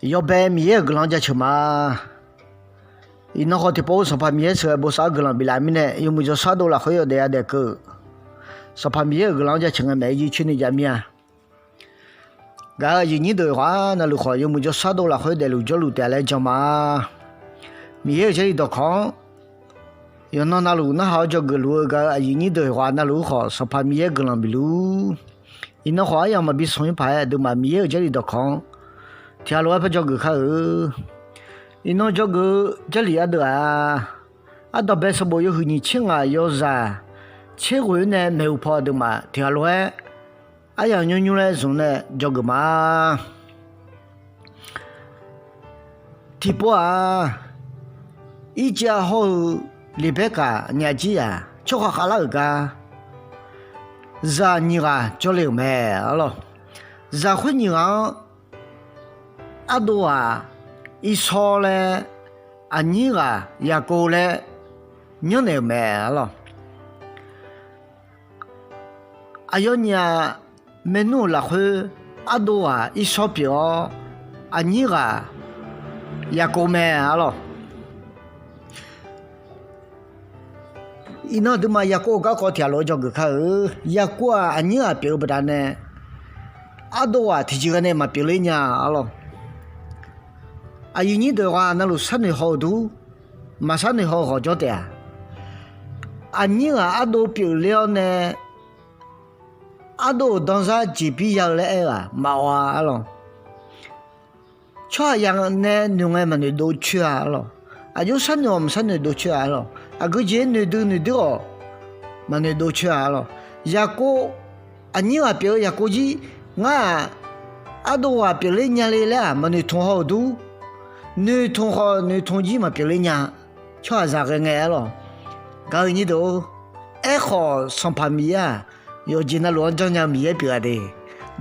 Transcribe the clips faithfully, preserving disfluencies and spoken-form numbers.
Yawbae Miqyaer-euq guiqlanq-anr jaceuq ma. Iqnan khawf tiqpov-eu Sanqpaq Miqyaer sheuqghae bosav-anr guiqlanq biflaf-eu mirnae, yawmuiq jawrshar dov lafkhoer yawdaef yadaef keuv-euq Sanqpaq Miqyaer-euq guiqlanq-anr jaceuq ngae maeq-aer jircoer ni jav mir-a. Gaq-euq aqyuif nyir deuq yawqghaq navluf khawf, yawmuiq jawrshar dov lafkhoer daefluf jawrluf taef-a laer jan ma. Miqyaer-euq Jarlif dawqkawq-anr yawqnan navluf narhaq-awr dzawgeuf luf-eu gaq-euq aqyuif nyir deuq yawqghaq navluf-ur khawf, Sanqpaq Miqyaer guiqlanq bif luf-ur. Iqnan khawf aryamq maqbi smq-ir paq-aer, aqduimaf Miqyaer-euq Jarlif dawqkawq-anr tiqghaq lof-aer par dzawgeuf kar-eu. Iqnan dzawgeuf-eu Jarlif ardeuv-aq, ardanqbae sanqbof yawhuiq nyiq tser ngaq yawzaq tser ghoeq-ir nae maeqhu paw aqduimaf tiqghaq lof-aer aryamq nymr nymr laer zmq nae dzawgeuf ma. Tiqpov-aq, Irjav hawr-eu Leqbaerkaq nyaf jir-aq, tsawrhaq khavlar-euq gar zaq nyiq ghaq jawrle-euq mae arlawr. Zaq khoer nyiq ghaq-anr ardov ghaq Irsawr laer, aqnyir ghaq Yaqkov laer myanrnaeq-euq mae arlawr. Aqyawfnyaf maernmr-euq lafkhoer ardov ghaq Irsawr pyeuf-awr, aqnyir ghaq Yaqkov mae arlawr. Iqnan aqduimaf Yaqkov-euq garkawv tiqghaq lof-aer dzawgeuf kar-eu. Yaqkov-aq aqnyir ghaq pyeuf-eu baqdanae, ardov ghaq tiqjeq ghae nae maqpyeuf ler nya arlawr. Aqyuif nyir deuq yawqghaq navluf sharnoeq haw-eu dur, maqshar noeq haw-eu ghawqjawr taef-a. Aqnyir ghaq ardov pyeufler-awr nae, ardov-euq danzar jeqbir ya-eu laer aer-eu-aq maqawq-a arlawr. Tsawrhaqzaq nae noeq ngae maqnoeq dov coer-a arlawr. Aqjox sharnoeq-awq maqshar noeq dov coer-a arlawr. Aqgeu jeq-aer noeqdui noeqdui-awq maqnoeq dov coer-a arlawr. Yaqkov, aqnyir ghaq pyeuf-eu Yaqkov jir, ngar-aq ardov ghaq pyeufler nya le laer-aq maqnoeq tmq haw-euq dur. Noeqtmq khawf noeqtmq jir maqpyeufler nya. Tsawrhaqzaq ghae ngae arlawr. Gaq-eu nyir deuq-or, aerkhawf Sanqpaq Miqyaer-aq yawqjeq navluf-anr janrnya-eu Miqyaer pyeuf-a de.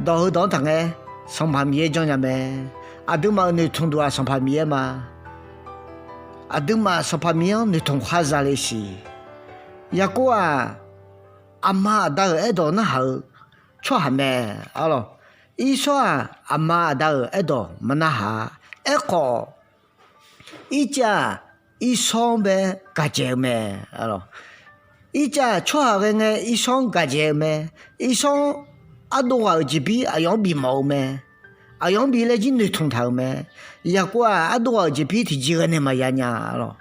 Dawq heudawq-anr taqngae, Sanqpaq Miqyaer janrnya mae. Aqduimaf-euq noeqtmq duq-aq Sanqpaq Miqyaer ma. Aqduimaf Sanqpaq Miqyaer-anr noeqtmq khar zale siq. Yaqkov-aq, aqma aqda-euq aerdawq narhaq-eu tsawrhaq mae arlawr. Irsawr-aq, aqma aqda-euq aerdawq maqnarhaq-a. Aerkhawf, Irjav-aq, Irsawr-anr bae gaqdzaeq-eu mae. Irjav-aq tsawrhaq ghae ngae Irsawr-anr gaqdzaeq-eu mae. Irsawr-anr ardov ghaq-euq jeqbir aqyawf-anr bifmawf-eu mae. Aqyawf-anr bi laer jir noeqtmq taq-euq mae. Yaqkov-aq ardov ghaq-euq jeqbir tiqjeq ghae nae maqya nya arlawr.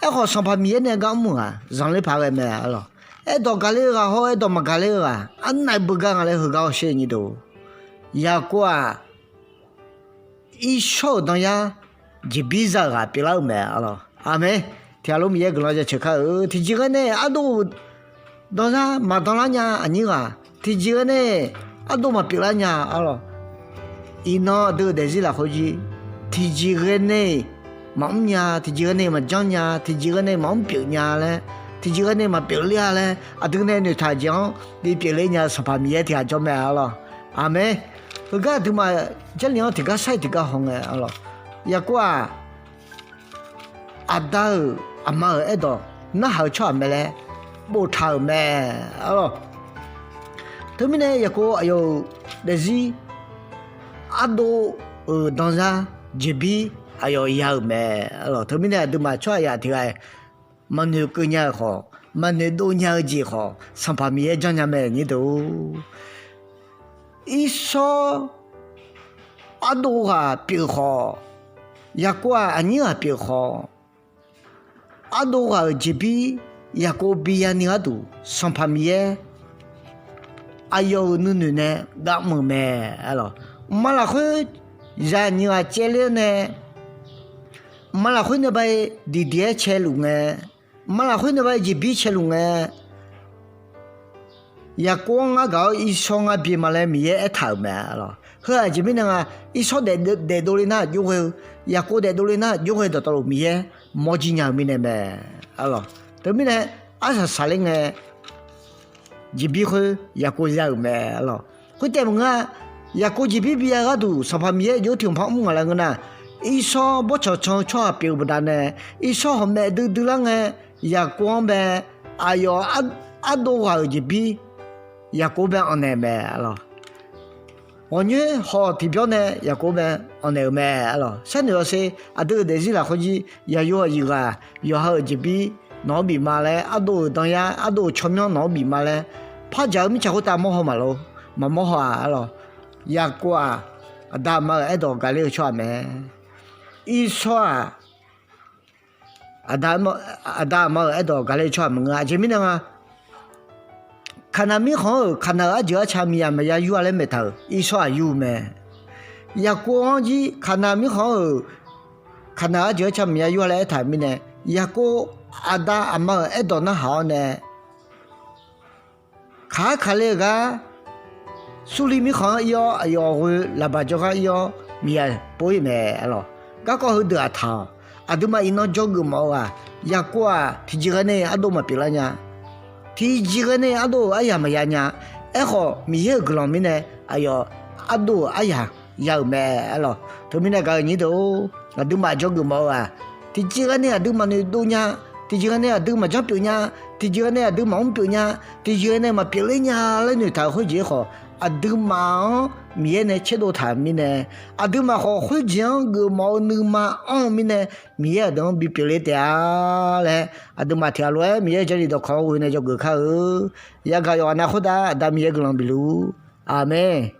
Aerkhawf Sanqpaq Miqyaer nae gar mr-euq-aq zanqler paq ghae mae arlawr. Aerdawq gaqler-eu ghaq hawr aerdawq maqgaqler-eu ghaq arnav beugar nga laer heugar hawsher nyir deuq-or, Yaqkov-aq Irsawr-euq danyar jeqbir za-euq ghaq pyeuflar-eu mae arlawr. Aqmeq. Tiqghaq lof Miqyaer guiqlanq jaceuq kar-eu. Tiqjeq ghae nae ardov-euq danzar maqdanlar nya aqnyir ghaq. Tiqjeq ghae nae ardov maqpyeuflar nya arlawr. Iqnan aqdui-euq daefzir lafkhoer jir, tiqjeq ghae nae maqmr nya, tiqjeq ghae nae maqjanr nya, tiqjeq ghae nae maqmr pyeuf nya laer, tiqjeq ghae nae maqpyeuf ler-a laer aqdui nae noeqtaq jeq-anr bipyeuf ler nya-eu Sanqpaq Miqyaer tiqghaq jawr mae arlawr. Aqmeq. Heugar aqduimaf Jarlif-anr tiqgar shar-iq tiqgar haw ngae arlawr. Yaqkov-aq aqda-euq aqma-euq aerdawq narhaq-eu tsawrhaq mae laer boftaq-euq mae arlawr. Teumirnae Yaqkov aqyawf-euq daefzir ardov-euq danzar jeqbir aqyawf ya-euq mae arlawr. Teumirnae aqduimaf tsawrhaqzaq tiqghaq-iq maqnoeq keuv nya-euq khawf, maqnoeq dov nya-eu jeq khawf, Sanqpaq Miqyaer janrnya mae nyir deuq-or. Irsawr ardov ghaq pyeuf khawf, Yaqkov-aq aqnyir ghaq pyeuf khawf, ardov ghaq-euq jeqbir Yaqkov bi yani gharduq Sanqpaq Miqyaer aqyawf-euq nuinoeq nae gavmq-euq mae. Mqmaq lafkhoer zaq nyiq ghaq caevler-awr nae, mqmaq lafkhoer nae bae diqdiq-aer caeluf ngae, mqmaq lafkhoer nae bae jeqbir caeluf ngae, Yaqkov-anr ngar gaq-awr Irsawr ngar bi ma laer Miqyaer aertaq-euq mae arlawr. Heu-aq aqjeq mirnae nga, Irsawr daef, daefdov le nar jov ghae-eu, Yaqkov daefdov le nar jov ghae dawqtawvluf Miqyaer mawr jir nya-eu mirnae mae arlawr. Teumirnae arsaq saqler ngae jeqbir khoer Yaqkov ya-euq mae arlawr. Khoertaef maqngeur-a, Yaqkov jeqbir bi ya-eu gharduq Sanqpaq Miqyaer jov-aer tiq hmq par mr ngaq laer ngeur nar, Irsawr bawrtsanq can-eu tsawrhaq pyeuf-eu baqdanae, Irsawr hawqmaeq duidui lar ngae, Yaqkov-anr bae aqyawf ardov ghaq-euq jeqbir Yaqkov bae anqnaeq mae arlawr. Ghawqnyoer hawq tiqbyawr nae Yaqkov mae anqnaeq-euq mae. Arlawq, sharnoeq yawsher aqdui-euq daefzir lafkhoer jir, yaqyo-euq zifghaq, yawqha-euq jeqbir nawq-anr bif ma laer, ardov-euq danyar, ardov-euq tsawrmyanr nawq-anr bif ma laer, par dzaq-eu mirtsaq khoertav mawrhaw maqlor, maqmawr haw-aq. Arlawq, Yaqkov-aq, aqda aqma-euq aerdawq gaqler-eu tsawrhaq mae. Irsawr-aq, aqda aqma-euq aerdawq gaqler-eu tsawrhaq maqngeur. Aqjeq mirnae nga, Kaqnaq mirkhanq-anr-euq Kaqnaq-euq arjeuq arca miqyaq maqya yur-a laer maeqtaq-euq Irsawr-aq yur-eu mae. Yaqkov-anr jir Kaqnaq mirkhanq-anr-euq Kaqnaq-euq arjeuq arca maqya yur-a laer aertaq-euq mirnae, Yaqkov aqda aqma-euq aerdawq narhaq-awr nae, kaq-aer kaqler-eu gar Surli mirkhanq-anr ir-awr, aqyawf ghoe laqbaq jawrgar ir-awr, miqyaq pov-ir mae. Arlawq, garkawv heudeuq-aq taq-awq. Aqduimaf iqnan jawrgeuf mawf-eu ghaq, Yaqkov-aq tiqjeq ghae nae ardov maqpyeuf lar nya. Tiqjeq ghae nae ardov-euq aryaq maqya nya. Aerkhawf, Miqyaer-euq guiqlanq mirnae aqyawf ardov-euq aryaq ya-euq mae. Arlawq, teumirnae gaq-euq nyir deuq-or, aqduimaf jawrgeuf mawf-eu ghaq, tiqjeq ghae nae aqduimaf noeqdov nya, tiqjeq ghae nae aqdui maqjanr pyeuf nya, tiqjeq ghae nae aqdui maqmr pyeuf nya, tiqjeq ghae nae maqpyeuf ler nya laer noeqtaq-euq khoerjeq-aer khawf, aqduimaf-anr Miqyaer nae tserdov taq-euq mirnae, aqduimaf khawf khoerjeq-anr geufmawf-eu nuima anr-eu mirnae, Miqyaer aqdui-anr bipyeuf ler taef-a laer, aqduimaf tiqghaq lof-aer Miqyaer-euq Jarlif dawqkawq-anr ghoe nae dzawgeuf kar-eu. Yagaq yawqghaq nav khoertav Aqda Miqyaer guiqlanq bif luf-ur. Aqmeq.